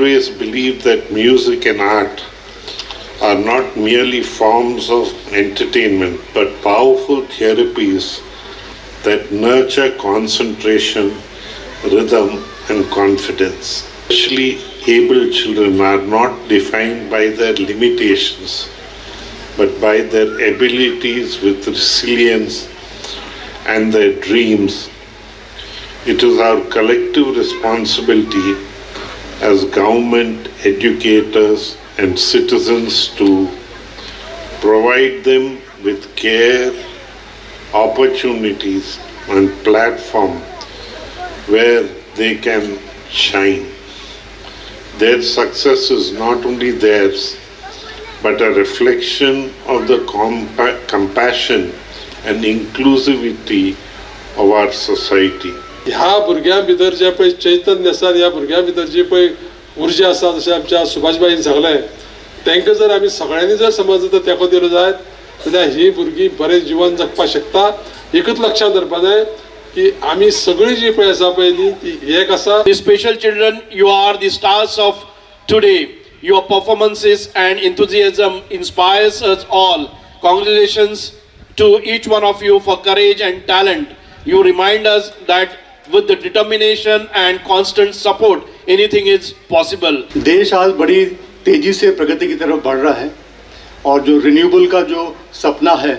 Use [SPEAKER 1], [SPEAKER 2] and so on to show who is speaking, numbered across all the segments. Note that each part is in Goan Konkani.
[SPEAKER 1] always believed that music and art are not merely forms of entertainment but powerful therapies that nurture concentration, rhythm, and confidence. Specially able children are not defined by their limitations but by their abilities with resilience and their dreams. It is our collective responsibility as government, educators, and citizens to provide them with care, opportunities, and platform where they can shine. Their success is not only theirs, but a reflection of the compassion and inclusivity of our society.
[SPEAKER 2] ह्या भुरग्यां भितर जें पळय चैतन्य आसा, ह्या भुरग्यां भितर जी पळय उर्जा आसा, जशें आमच्या सुभाषभाईन सांगलें, तांकां जर आमी सगळ्यांनी जर समज जर तेंको दिलो जायत जाल्यार ही भुरगीं बरें जिवन जगपाक शकता. एकूच लक्षांत दवरपा जाय की आमी सगळीं जी पळय आसा पळय न्ही, ती एक आसा.
[SPEAKER 3] The special children, you are the stars of today. Your performances and enthusiasm inspires us all. Congratulations to each one of you for courage and talent. You remind us that with the determination and constant support, anything is possible.
[SPEAKER 4] देश आज बड़ी तेज़ी से प्रगति की तरफ बढ़ रहा है और जो रिन्यूएबल का जो सपना है,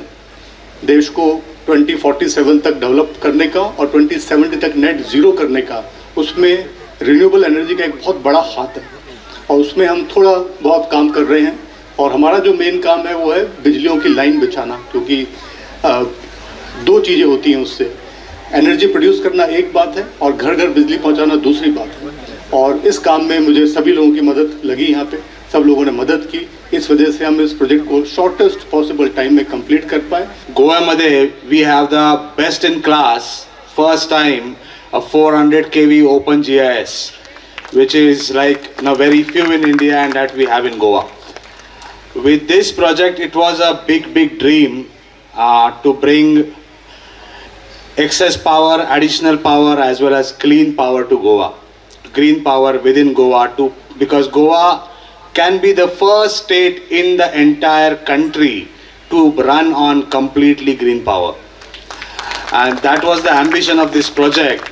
[SPEAKER 4] देश को 2047 तक डेवलप करने का और 2070 तक नेट ज़ीरो करने का, उसमें रिन्यूएबल एनर्जी का एक बहुत बड़ा हाथ है और उसमें हम थोड़ा बहुत काम कर रहे हैं. और हमारा जो मेन काम है, वो है बिजलियों की लाइन बिछाना, क्योंकि दो चीज़ें होती हैं उससे. एनर्जी प्रोड्यूस करना एक बात है और घर घर बिजली पहुंचाना दूसरी बात है. और इस काम में मुझे सभी लोगों की मदद लगी. यहाँ पे सब लोगों ने मदद की. इस वजह से हम इस प्रोजेक्ट को शॉर्टेस्ट पॉसिबल टाइम में कंप्लीट कर पाए.
[SPEAKER 5] गोव्यामध्ये we have the best in class, first time a 400 kV open GIS, which is like very few in India, and that we have in Goa. With this project, it was a big, big dream to bring excess power, additional power, as well as clean power to Goa, green power within Goa, to because Goa can be the first state in the entire country to run on completely green power. And that was the ambition of this project.